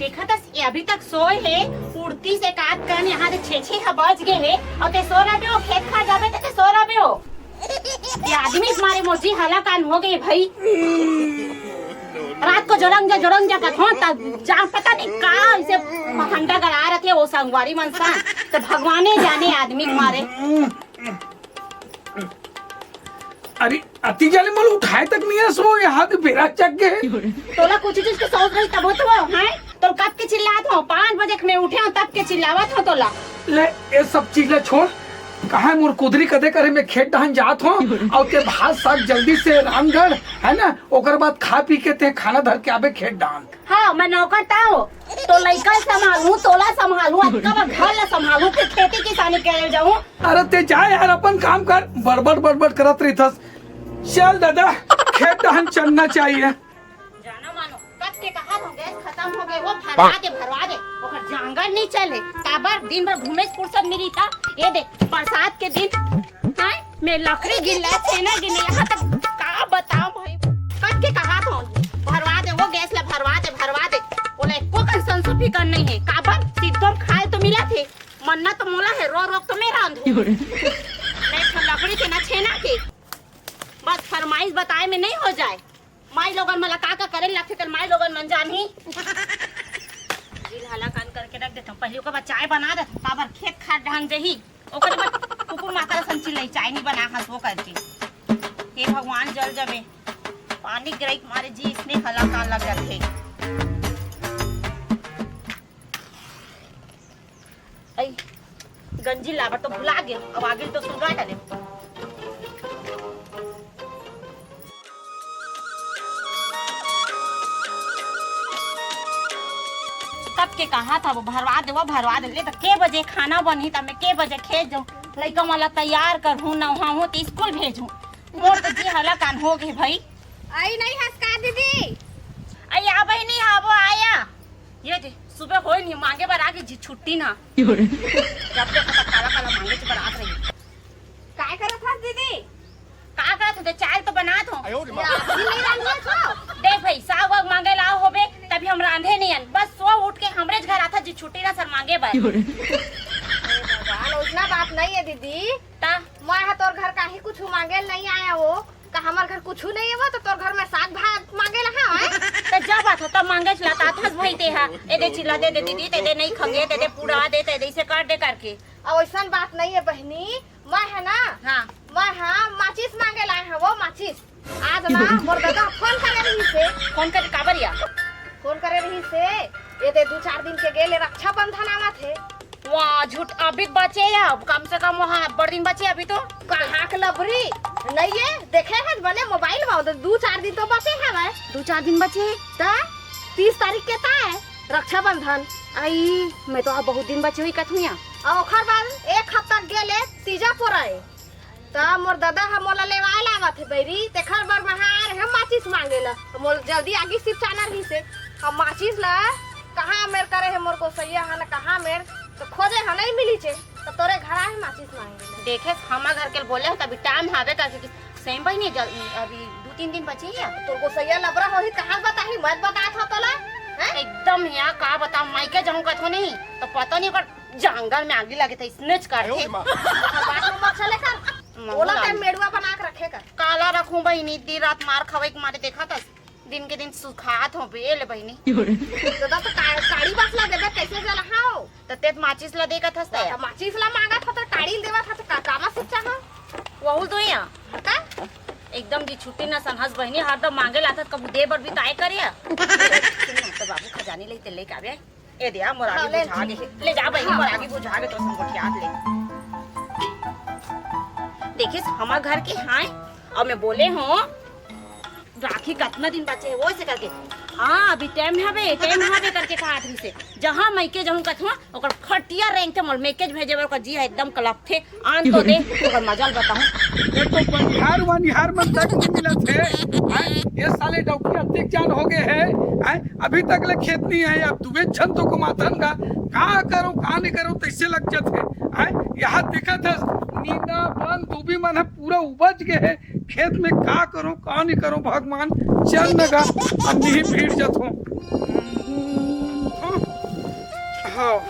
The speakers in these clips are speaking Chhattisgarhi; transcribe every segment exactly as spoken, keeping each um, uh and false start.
देखत हस, ये अभी तक सोए हे, उड़तीस एकाध कन, यहाँ से छे छे ह बज गे हे, अउ ते सो रहे हो, खेत खार जाबे त ते सो रहे हो। ये आदमी के मारे मोर जी हलाकान हो गे भाई। रात को जोरंग जा, जोरंग जा कथों, तब जा पता नहीं का इसे फंडा गड़ा रखे वो संगवारी मन सन। तो भगवाने जाने आदमी के मारे। अरे, अति जाले मोला उठाए तक नहीं है, सो यहाँ के बेरा चक गे। तोला कुछ चीज के सोच रही तब तो, हैं? तो कब के चिल्लात हो? पाँच बजे के मैं उठे हूँ, तब के चिल्लावत हो तोला। ले, ये सब चीज ले छोड़। कहाँ मोर कुदरी कदे करे, मैं खेत डहन जात हूँ, अउ ते भात साग जल्दी से रांध, है ना, ओकर बाद खा पी के ते खाना धर के आबे खेत डहन। हाँ, मैं नौकर ताव, तो लइका संभालूं, तोला संभालूं, अतका बड़ घर ला संभालूं, फिर खेती किसानी करे जाऊं। अरे ते जा यार, अपन काम कर, बड़बड़ बड़बड़ करत रहिथस। चल दादा, खेत डहन चलना चाहिए। जाना मानो, कब के कहा था गैस खत्म हो गए, वो भरवा दे, भरवा दे। ओकर जांगर नहीं चले, काबर दिन भर घूमे से फुर्सत मिली था। ये दे, बरसात के दिन, हाय, मैं लकड़ी गिल्ला, छेना गिल्ला, यहाँ तक का बताओ भाई। कब के कहा था, भरवा दे, वो गैस ला भरवा दे, भरवा दे। बोला, एको कन संसो फिकर नहीं है, काबर सिद्धम खाए तो मिला थे, मन्ना तो मोला है, रो रो तो मैं रांधू। मैं तो लकड़ी के ना छेना के, बस फरमाइश बताए में नहीं हो जाए। माई लोगन मन ला का का करे लगथे, तेल माई लोगन मन जानही। दिल हलाकान करके रख देथव, पहले ओकर बाद चाय बना देथव, काबर खेत खार ढंग जही, ओकर बाद कुकुर माता सन चिल्लाई, चाय नहीं बना हस वो करके। हे भगवान, जल जबे, पानी गिरई के मारे जी इसने हलाकान लग जाथे। अई, गंजी लाबर तो भुला गेल, अब आगे तो सुलगा डाले। कब के कहा था वो भरवा दे, वो भरवा दे। ले तो के बजे खाना बनही, तब मैं के बजे खेत जाऊं, लइका मन ला तैयार करहूं, नहाहूं तो स्कूल भेजहूं। मोर तो जी हलाकान हो गे भाई। आई नहीं हस का दीदी? आई आ बहिनी, आबो आया। ये दे, सुबह होय नहीं, मांगे बर आगे जी, छुट्टी ना। जब देखो तब काला काला मांगे बर आत रही। काय करत हस दीदी? का करत हो? चाय तो बनात हो। या, अभी नहीं रांधे छो? देख भाई, साग वाग मांगे ला होबे, तभी हम रांधे नहीं हन। बस सो उठ के हमरे घर आता जी, छुट्टी ना सर मांगे बर। हे भगवान, उसना बात नहीं है दीदी। ता? मैं हा तोर घर काहे कुछ मांगे नहीं आया हो। का हमर घर कुछु नहीं है, वो तो तोर घर में साग भात मांगे ला है, हैं? तो जब बात हो तब मांगे ला तात हस भाई ते हा। ए दे चिल्ला दे, दे दीदी, ते दे नहीं खंगे, ते दे पूरा दे, ते दे इसे कर दे करके। अब ऐसन बात नहीं है बहनी, मैं है ना, हाँ। मैं हाँ माचिस मांगे ला है, वो माचिस। आज ना मोर दादा फोन करे रही से। फोन करे काबर या? फोन करे रही से, ये दे दू चार दिन के गेले रक्षाबंधन आवत है। वाह, झूठ, अभी बचे या, कम से कम वहाँ बड़ दिन बचे अभी तो। कहाँ के लबरी? नहीं ये, देखे है बने मोबाइल में, उधर दू चार दिन तो बचे है भाई। दू चार दिन बचे है? त तीस तारीख के ता है रक्षाबंधन। आई, मैं तो अब बहुत दिन बचे हुई कथू या। और ओखर बाद एक हफ्ता गेले तीजा पोरा है। त मोर दादा ह मोला लेवाए लावत हे बइरी, तेखर बर मैं हा आ रहे माचिस मांगे ला। त मोला जल्दी आगी सिपचाना रहिस हे। अब माचिस ला कहाँ मेर करे हे मोर गोसैया ह न कहाँ मेर, त खोजे ह नहीं मिलिस हे। त तोरे घर आए हे माचिस मांगे ला। देखे हमर घर के बोले हो, तभी टाइम हावे करके कि सेम बहिनी जल-, अभी दू तीन दिन बचे ही है। तोर गोसैया लबरा होही, कहाँ बताही, मत बतात हो तोला, हैं? एकदम यहाँ का बताओ, मायके जाऊँ कथो नहीं, त पता नहीं ओकर जांगर में आगी लगे त इसने च करथे। बात में मत चले कर। ओला ते मेड़ुआ बना के रखे कर। काला रखूं बहिनी, दिन रात मार खवई के मारे देखत हस, दिन के दिन सुखात हो बेल बहिनी। तो दस का-, काड़ी बसला देबे कैसे जला हाओ? त तेत माचिस ला देखत हस त। त माचिस ला मांगत हो त काड़ी देवत हो त का, कामा सुच्चा हो? वहू तो या। का? एकदम जी छुट्टी न सन हस बहिनी, हरदम मांगे लाथस, कबू दे बर भी ताय करे। सुन न, त बाबू खजानी ले ते लेके आवे। ए दे, आ, मोर आगी हाँ, ले। बुझा गे। ले जा बहिनी, हाँ। मोर आगी बुझा गे, तो संग गोठियात ले। देखिस, हमर घर के हाय, अउ मैं बोले हो, राखी कतना दिन बचे हे, वो से करके, हाँ, अभी टाइम हवे, टाइम हवे करके कहत रहिस हे। जहाँ मइके जाहूँ कथो, ओकर खटिया रेंग के मोर मइके भेजे बर ओकर जी ह एकदम कलपथे। आन तो दे, ओकर मजा ल बताहूं। एक तो बनिहार वनिहार मन तक नहीं मिलत हे, हैं? ये साले डौकी अतिक जान हो गए हे, हैं? अभी तक ले खेत नहीं आए, अब दुबे छन तो को माथन का, का करो, का नहीं करो, तैसे लग जात हे, हैं? यहाँ दिखत हे, नींदा बन, दूबी मन ह पूरा उबज गए हे, खेत में का करो, का नहीं करो, भगवान, चल न गा, अब नहीं भीड़ जात हो। हाँ।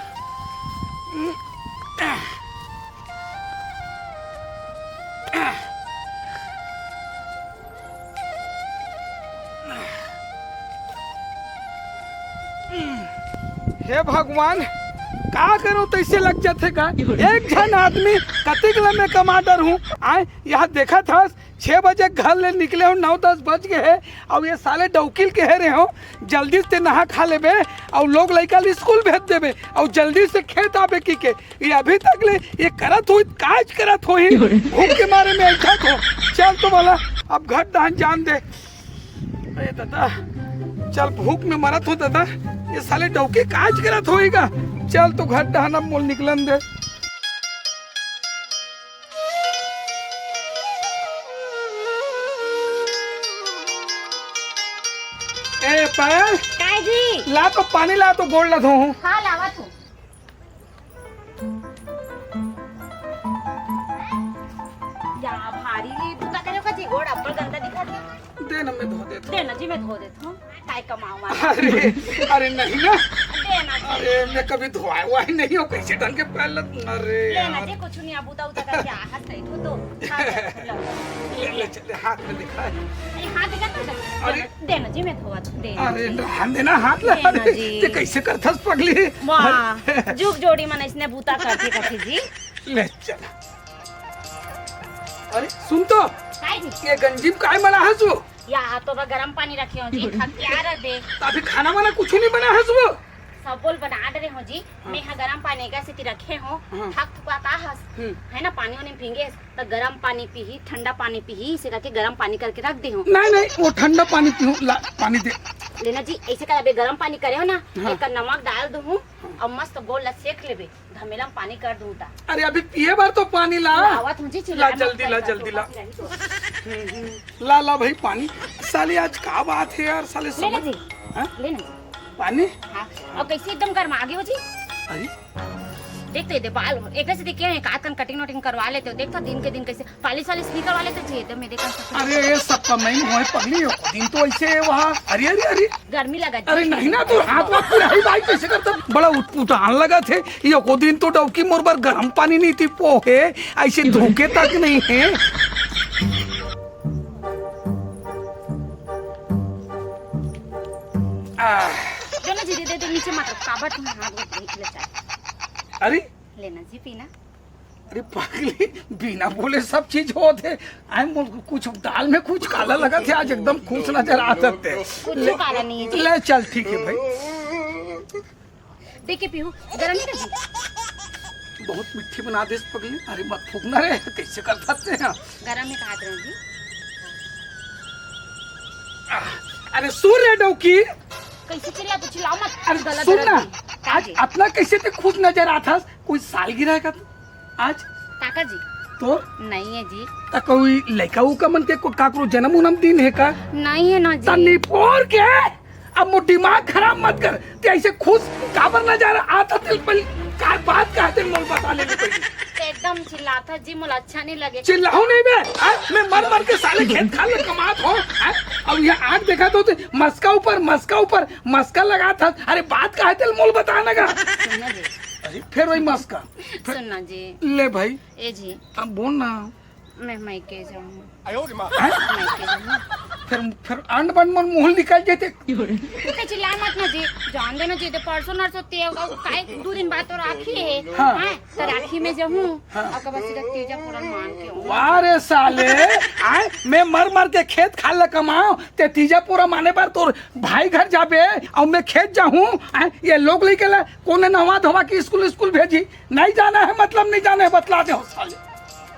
हे भगवान, का करूं, तइसे लग जाथे का? एक झन आदमी कतिक लम्बे कमा डरहूं। आय, यहाँ देखत हस, छह बजे घर ले निकले हो, नौ दस बज गए हे, अउ ये साले डौकी ल कहे रहे हो, जल्दी से नहा खा लेबे, अउ लोग लइका ल स्कूल भेज देबे, अउ जल्दी से खेत आबे की के। ये अभी तक ले ये करत होही, काज करत होही, भूख के मारे में ऐठत हो। चल तो वाला, अब घर दहन जान दे। अरे दादा, चल, भूख में मरत हो दादा, ये साले डौकी काज करत होही गा। चल तो घर दहन, अब मोल निकलन दे। ए पायल, काय जी? ला तो पानी ला, तो गोड़ ला धोहूं। हाँ, लावत हूँ। या भारी ले बूता करे का जी, गोड़ अब्बड़ गंदा दिखत हे। दे ना, मैं धो देत हूँ। दे ना जी, मैं धो देत हूँ। काय कमावा? अरे, अरे नहीं ना। दे ना जी। अरे, मैं कभी धोआए हुआ ही नहीं हूँ, कैसे ढंग के पहले, अरे ले ना यार। जी, कुछ नहीं, बूता उता करके आहत नहीं, धो दो। ले, ले, चल, हाथ में दिखा। अरे, हाथ दिखा तो दे। अरे। दे ना जी, मैं धोवत हूँ, दे ना अरे, जी। रहन देना, हाथ लगा दे ना दे। जी। ते कैसे करथस पगली? वाह, जुग जोड़ी मन इसने बूता करथे, करथे जी। ले, चल। अरे, सुन तो। काय जी? ये गंजी में काय मना हस वो? या तो बा गरम पानी रखे हो जी, खा के आ रह दे। तो अभी खाना वाना कुछ नहीं बना हस वो? सब बोल बना डरे हो जी। हाँ। मैं हा गरम पानी का सेती रखे हो, हाँ। थक थुका का हस। हम्म। है ना, पानी वानी भींगे हस, तो गरम पानी पीही, ठंडा पानी पीही, इसे करके गरम पानी करके रख दे हो। नहीं, नहीं, वो ठंडा पानी पीहूँ, ला, पानी दे। लेना जी, ऐसे कर, अबे गरम पानी करे हो ना, हाँ। एक नमक डाल दो हूँ और मस्त गोल ला सेक लेबे। घमेला में पानी कर दूं ता। अरे, अभी पिए बर तो पानी ला। लावत हूँ जी, ला, चिल्ला मत जल्दी कर, ला, कर, जल्दी ला। पास रही तो। हम्म, हम्म। ला, ला भाई पानी। साले, आज का बात है यार, साले, ले ना समझ जी। हाँ? ले ना जी। पानी? हाँ। और कैसे एकदम गर्मा गए हो जी? अरे। देख तो ये दे बाल, एक से देखे हैं, कातन कटिंग वटिंग करवा लेते हो। देख तो दिन के दिन कैसे पालिश वालिश नहीं करवा लेते जी, एकदम मेरे काम से। अरे, ये सब का मैं हूँ पगली, एको दिन तो ऐसे है वहाँ। अरे, अरे, अरे। गर्मी लगा जी। अरे नहीं ना, तो हाथ वाथ पूरा ही भाई कैसे करता? बड़ा उटपुटान लगा थे। एको दिन तो डौकी मोर बर गरम पानी नहीं थी पोहे, ऐसे धोखे तक नहीं है। आह। दे ना जी, दे, दे, दे, नीचे मत रख, काबर तुम हाथ में देख ले चाहे। अरे। लेना जी, पीना। अरे पागली, बिना बोले सब चीज होत हे। आय मोर कुछ दाल में कुछ काला लगत हे, आज एकदम खुश नजर आत हे। कुछ काला नहीं है जी। ले चल, ठीक है भाई। देख के पीहू, गरम नहीं कर जी? बहुत मीठी बना देस पगली। अरे मत फूकना रे, कैसे कर सकते हैं? गरम ही कहा जी। अरे सुन रे डौकी। कैसे चिल्ला, तू चिल्लाओ मत। अरे गलत सुन ना, गलत। आज जी। अपना कैसे ते खुश नजर आत हस? कोई सालगिरह का आज? काका जी। तो? नहीं है जी। त कोई लइका उका मन के को-, काकरो जन्म उनम दिन हे का? नहीं है ना जी। त निपोर के, अब मोर दिमाग खराब मत कर। ते ऐसे खुश काबर नजर आत हे? पहले का बात का हे, मोल बता ले पहले। ते एकदम चिल्लात हस जी, मोला अच्छा नहीं लगे। चिल्लाहूं नहीं बे, हाँ? मैं मर मर के साले खेत खार ले कमात हों, हाँ? अब ये आँख देखा तो ते मस्का ऊपर, मस्का ऊपर, मस्का लगात हस। अरे बात का हे, मोल बता ना गा। सुन ना जी। अरे फिर वही मस्का। सुन ना जी। ले भाई। ए जी। अब बोल ना। मैं मायके जाऊँ। हैं? मायके जाऊँ। फिर, फिर अंड बंड मन मुंह निकल जाते। ते चिल्ला मत ना जी। जान देना जी, ते परसों नरसों ते काय दो दिन बाद तो राखी है। हाँ। हैं? तो राखी में जाऊँ। हाँ। और कब सीधा तीजा पूरा मान के आऊँ। वाह रे साले, आय, मैं मर मर के खेत खार ले कमाओं, ते तीजा पूरा माने बर तोर भाई घर जाबे, और मैं खेत जाहूँ, आय, ये लोग लइका ला कोने नहवा धोवा के स्कूल, स्कूल भेजी, नहीं जाना है मतलब नहीं जाना है, बतला दे हो साले।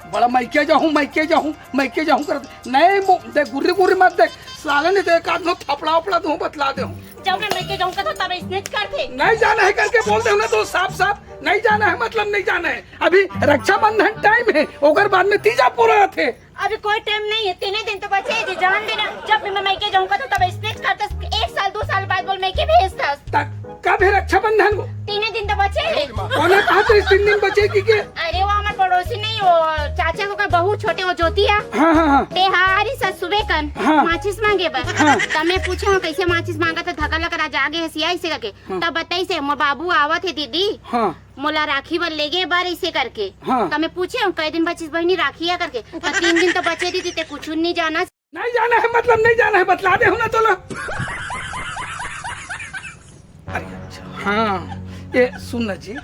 बड़ा मायके जाहूँ, मायके जाहूँ, मायके जाहूँ करत। नहीं मो-, देख गुर्री गुर्री मत देख, साले नहीं तो एक आध ठो थपड़ा उपड़ा दूँ, बतला दे हूँ। जब मैं मायके जाऊँ का तो तब इसने कर दे। नहीं जाना है करके बोल दे ना तो साफ साफ, नहीं जाना है मतलब नहीं जाना है। अभी रक्षाबंधन टाइम है, ओकर बाद में तीजा पूरा थे। अभी कोई टाइम नहीं है, तीन ही दिन तो बचे है जी, जान देना। जब भी मैं मायके जाऊँ का तो तब इसने कर दे, एक साल दो साल बाद बोल मायके भेज दे। तक कब है रक्षाबंधन वो? तीन ही दिन तो बचे है। कोने कहा तो इस तीन दिन बचे की के? अरे वो हमारे पड़ोसी नहीं, वो चाचा को कोई बहू छोटे वो ज्योति हे। हाँ, हाँ, हाँ। ते हा आरिस सुबे कन हाँ। माचिस मांगे बर। हाँ। त मैं पूछे हूँ, "कैसे माचिस मांगत हे, धका लकर आज आगे हे सियाई से करके।" हाँ। तब बताइस हे, "मोर बाबू आवत हे दीदी, हाँ। मोला राखी बर लेगे बर ऐसे करके।" हाँ। त मैं पूछे हूँ, "कई दिन बचिस बहिनी राखी हे?" करके। त तीन दिन तो बचे दीदी, ते कुछ नहीं जाना। नहीं जाना है मतलब नहीं जाना है, बतला दे हूँ ना तोला। अरे अच्छा, हाँ, ये सुन ना जी,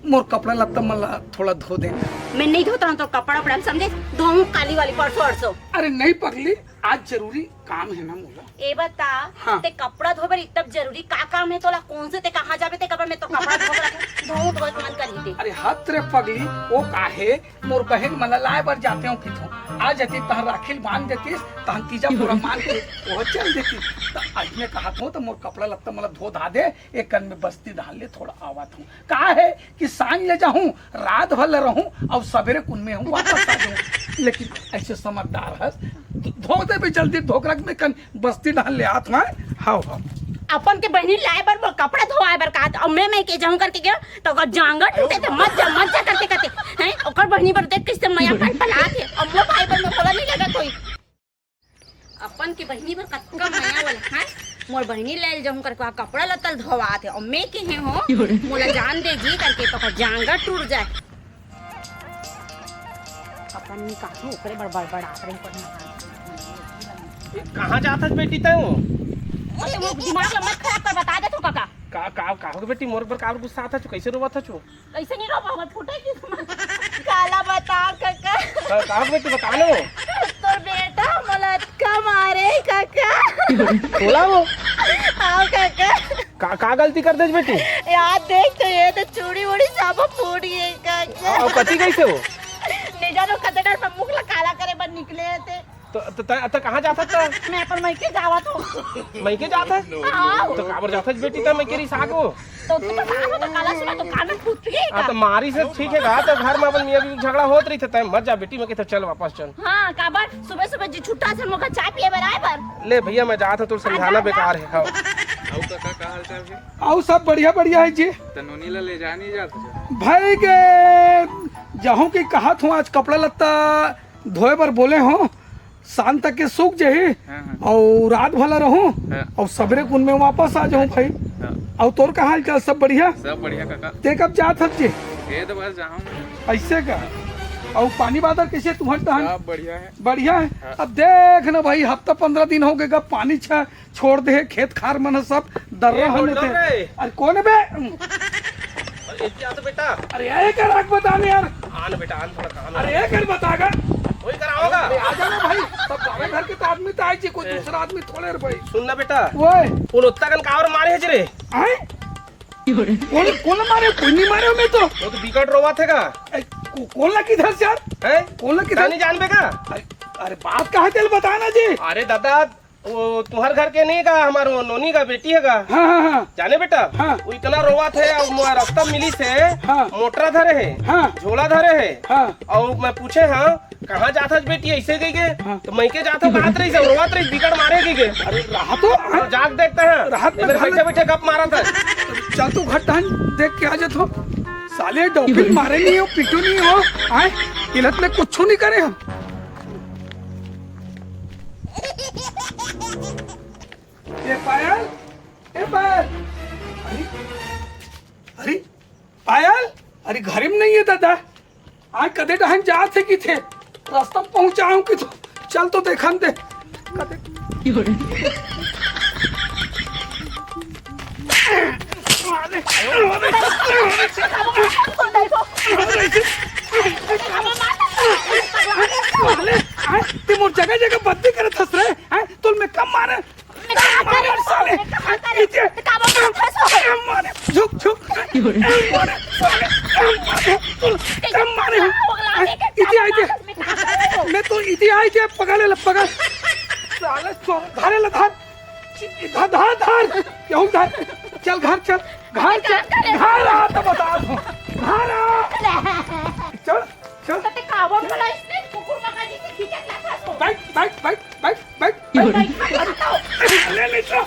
मोर कपड़ा लत्ता मन ला थोड़ा धो दे। मैं नहीं धोता हूँ तो कपड़ा उपड़ा, समझे? धोऊं काली वाली परसों अरसों। अरे नहीं पगली, आज जरूरी काम है ना मोला। ए बता, हाँ। ते कपड़ा धोए बर इतना जरूरी का काम है तोला? कौन से ते कहाँ जाबे ते कपड़ा में तो कपड़ा धो के रखूं? धोऊं धोए के मन करही ते। अरे हत रे पगली, वो काहे मोर बहन मन ला लाए बर जाते हो किथों। आ जाती तहन राखी ल बांध देतीस, तहन तीजा पूरा मान के वो चल देती। त आज मैं कहत हूँ तो मोर कपड़ा लत्ता मन ला धो धा दे, एक कन में बस्ती डाल ले, थोड़ा आवत हूँ। का है कि सांझ ले जाहूँ, रात भर ले रहूँ, अउ सबेरे कुन में हूँ वापस आ जाऊँ। लेकिन ऐसे समझदार हस, धो दे भी जल्दी, धोकरक में कन बस्ती डहन ले आत हूँ। हाव, हाव। अपन के बहिनी लाए बर मोर कपड़ा धोवाए बर कहत, अउ मैं, मैं के जाऊँ करके गयो, तो ओकर जांगर टूटे थे, "मत जा, मत जा," करते, करते, हैं? ओकर बहिनी बर देख किससे मया पन पलात हे, अउ मोर भाई बर में बोला नहीं लगत होई। अपन के बहिनी बर कतका मया वाला, हैं? मोर बहिनी ले जाऊँ करके वहाँ कपड़ा लत्ता ल धोवात हे, अउ मैं के हे हो, मोला जान दे जी करके, तो ओकर जांगर टूट जाए। अपन नहीं काटू, ओकरे बर बड़बड़ात रही, पर ना। कहाँ जात हस बेटी तैं वो? अरे, वो दिमाग ला मत खराब कर, बता दे तू काका। का, का, का हो गे बेटी, मोर बर काबर गुस्सात हस? कैसे रोवत हस? कैसे नहीं रोवा, हमर फूटे की समझ। काला बता काका। का, का हो गे बेटी, बता लो। तोर बेटा मोला अतका मारे काका। तोला वो? हाँ काका। का, का गलती कर देस बेटी? यार देख तो ये तो चूड़ी वूड़ी सब फूट गई काका। अउ कति कैसे हो? नहीं जानो कते डर पर मुख ला काला करे बर निकले थे। तो, तो, त, त कहाँ जात हस त? मैं अपन मइके जावत हूँ। मइके जात हस? हाँ। तो काबर जात हस बेटी त मइके रिसा के वो? तो, तो, तो, काबर तो काला सुना तो कान में फूट गई हाँ, का? तो मारी से ठीक है का? तो घर में अपन मियाँ बीवी झगड़ा होत रही थे, तैं मत जा बेटी, मैं कहते चल वापस चल। हाँ, काबर सुबह सुबह जी छुट्टा से मोका चाय पिए बर आए बर। ले भैया, मैं जात हूँ, तोर समझाना बेकार है। हाँ। अउ काका, का हाल चाल है? अउ सब बढ़िया, बढ़िया है जी। त नोनी ला ले जा, नहीं जात हस? भाई के जाहूँ कि कहत हूँ, आज कपड़ा लत्ता धोए बर बोले हूँ, शाम तक के सूख जाही, हाँ, हाँ। अउ रात भला रहूँ, हाँ। अउ सबेरे कुन में वापस आ जाहूँ भाई। हाँ। अउ तोर का हाल चाल, सब बढ़िया? सब बढ़िया काका। ते कब जात हस जी? ए तो बस जाहूँ। ऐसे का? अउ पानी बादर कैसे तुम्हर तहन? सब बढ़िया है। बढ़िया है? हाँ। अब देख ना भाई, हफ्ता पंद्रह दिन हो गए, पानी छा छोड़ दे, खेत खार मन सब दर्रा ए, हन बोल होथे। रे। अरे कौन है बे? अरे, इधर आ तो बेटा। अरे, ये कर आग बता नहीं यार। आन बेटा, आन थोड़ा काम है। अरे, ये कर बतागा। वही कराओगा। अरे, आ जाना भाई। सब गाँव घर के तो आदमी तो आए जी, कोई हाँ। दूसरा आदमी थोड़े रे भाई। सुन ना बेटा। ओए। वो उत्ता कन कावर मारे है जी रे। आए? कौन, कौन मारे? कोई नहीं मारे मैं तो। वो तो बिकट रोवा थे का। ए, को-, कौन लगी था यार? हैं? कौन लगी था? नहीं जानबे का? अरे, अरे, बात का है, तेल बताना जी। अरे दादा, वो तुहर घर के नहीं का, हमार वो नोनी का बेटी है का? हाँ, हाँ, हाँ। जाने बेटा, हाँ। वो इतना रोवा थे, अब मैं रास्ता मिली से हाँ। मोटरा धरे है, हाँ। झोला धरे है, हाँ। और मैं पूछे हाँ, कहाँ जात हस बेटी, ऐसे कही के? हाँ। तो मैं के जात हूँ, कहत रही से, रोवत रही, बिगड़ मारे कही के। अरे रहा तो, हाँ। जाग देखता है, राहत में मेरे बैठे बैठे गप मारा था। चल तू घर टहन देख के आ जात हो। साले डोपिल मारे नहीं हो, पिटू नहीं हो, आए, इलत में कुछ नहीं करे हम। ए पायल, ए पायल, अरे, अरे, पायल, अरे घर में नहीं है दादा, आज कदे टहन जात हे कि थे, रास्ता पहुंचाऊं कि तो, चल तो देखन दे, कदे साले, आए, ते मोर जगह जगह बदली करत हस रे, आए, तोल में कम मारे। मैं कहाँ करे? साले, मैं कहाँ करे? इते, तो काबा में फंसो। कम मारे, झुक, झुक। कम मारे, साले, कम मारे, तोल, कम मारे। पगला के इते, इते। मैं कहाँ करे? मैं तो इते आए थे, पकड़ ले, पकड़। साले, सो, धारे ले, धार। धार, धार, धार। क्यों धार? चल घर चल, घर चल, घर आ तो बता दो। घर आ। चल, चल। तो ते कावर वाला इसने कुकुर काका जी से खींचत ना था सो। बैठ, बैठ, बैठ, बैठ, बैठ। बैठ, बैठ, बैठ। ले, ले, चल।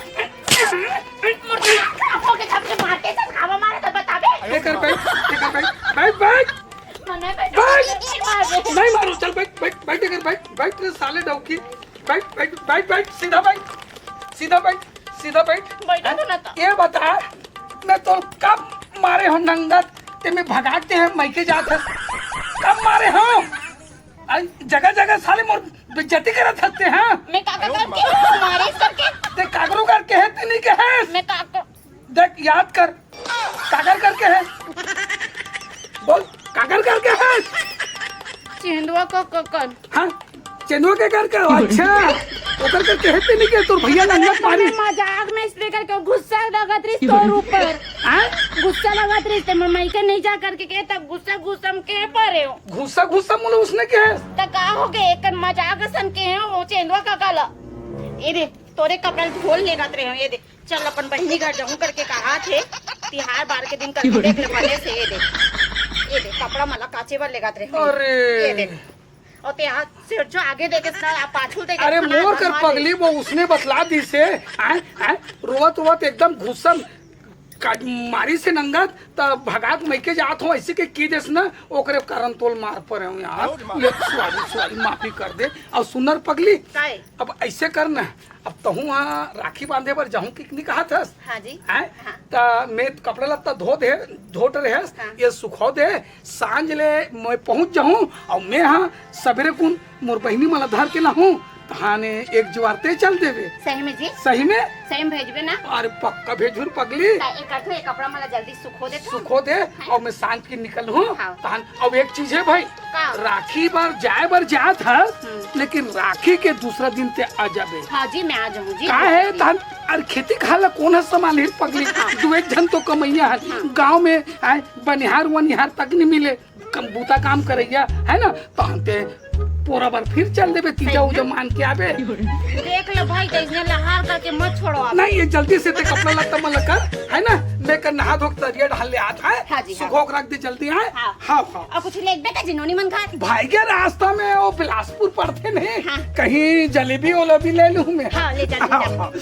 मुझे हो के जब से मारते से कावर मारे तो बताबे। ये कर बैठ, ये कर बैठ, बैठ, बैठ। मने बैठ। बैठ। नहीं मारे। नहीं मारो, चल बैठ, बैठ, बैठ रे साले डौकी, बैठ, बैठ, बैठ, बैठ, सीधा बैठ, सीधा बैठ, सीधा बैठ। बैठा तो ना था। ये बता, मैं तो कब मारे हंव नंगत, ते मैं भगा के हे, मइके जात हस। कब मारे हंव? आई जगह जगह साले मोर बेइज्जती करत हस ते, हाँ? मैं काका करके, मारे करके। ते काकरो करके हे, ते नहीं कहे। मैं काका देख, याद कर, काकर करके हे? बोल, काकर करके हे? चेंदुआ का ककर। हाँ, चेंदुआ के करके हो? अच्छा, ओकर करके हे ते नहीं के, तोर भैया नंगत मारी। मैं मजाक में इसलिए करके गुस्सा लगत रहिस तोर ऊपर। हाँ? गुस्सा लगत रहिस ते मैं मइके नहीं जा करके के, तब गुस्सा गुस्सा में के परे हो। गुस्सा गुस्सा मुले उसने के हे? त का हो गए, एक मजाक असन के हो, चेंदुआ काका ला। ये दे, तोरे कपड़ा धोल लेगत रहे हो, ये दे। चल, अपन बहिनी घर जाहूं करके कहाथे। तिहार बार के दिन करके देख ले बने से, ये दे, ये दे, कपड़ा मला काचे बर लेगत रहे। अरे। ये दे, अउ तिहार सिरजो आगे देखे स, आ पाछू देखे अरे, स, मोर कर पगली, वो उसने बतला दिस हे। आय, आय, रोवत रोवत एकदम गुस्सा म मारिस हे नंगत, त भगात मइके जात हंव, अइसे के की देस ना, ओकरे कारण तोल मार परे हंव यार। ले, सॉरी, सॉरी, माफी कर दे। अउ सुन न रे पगली, काय? अब अइसे कर ना, अब तहूं हा राखी बांधे बर जाहूं कि नहीं कहत हस? हाँ जी। हैं? हाँ। त मैं कपड़ा लत्ता धो दे, धो डरे हस, हाँ। ये सुखो दे, सांझ ले मैं पहुंच जाहूं, अउ मैं हा सबेरे कुन मोर बहिनी मन ला धर के लाहूं, तहाने एक जुवार ते चल देबे। सही में जी? सही में? सही में भेजबे ना? अरे पक्का भेजहूं रे पगली। त एक करथो, ये कपड़ा मन ला जल्दी सुखो दे तो। सुखो दे, हाँ। अउ मैं सांझ के निकलहूं, हाँ। तहान अब एक चीज हे भाई, का? राखी बर जाए बर जात हस, हम्म। लेकिन राखी के दूसरा दिन ते आ जाबे। हाँ जी, मैं आ जाहूं जी। का हे, तहान अरे खेती खार ला कोन ह संभालही रे पगली? हाँ। दू एक झन तो कमइया हन। हाँ। गांव में आय, बनिहार वनिहार तक नहीं मिले, कम बूता काम करइया, हे ना? तहान ते पोरा बर फिर चल देबे, तीजा सही उजा में। मान के आबे। देख लो भाई, जइसने लहार करके मत छोड़ो आप। नहीं, ये जल्दी से ते कपड़ा लत्ता मन ला कर, हे ना? मैं कर नहा धो के तरिया ढाल ले आत हंव। हाँ जी, हाँ। सुखो के रख दे जल्दी, आय। हाँ। हाँ, हाँ। अउ कुछ लेगबे का जिनोनी मन घर? भाई के रास्ता में वो बिलासपुर पड़थे नहीं, हाँ। कहीं जलेबी वलेबी ले लूं मैं। हाँ, ले जा, ले जा। हाँ, हाँ।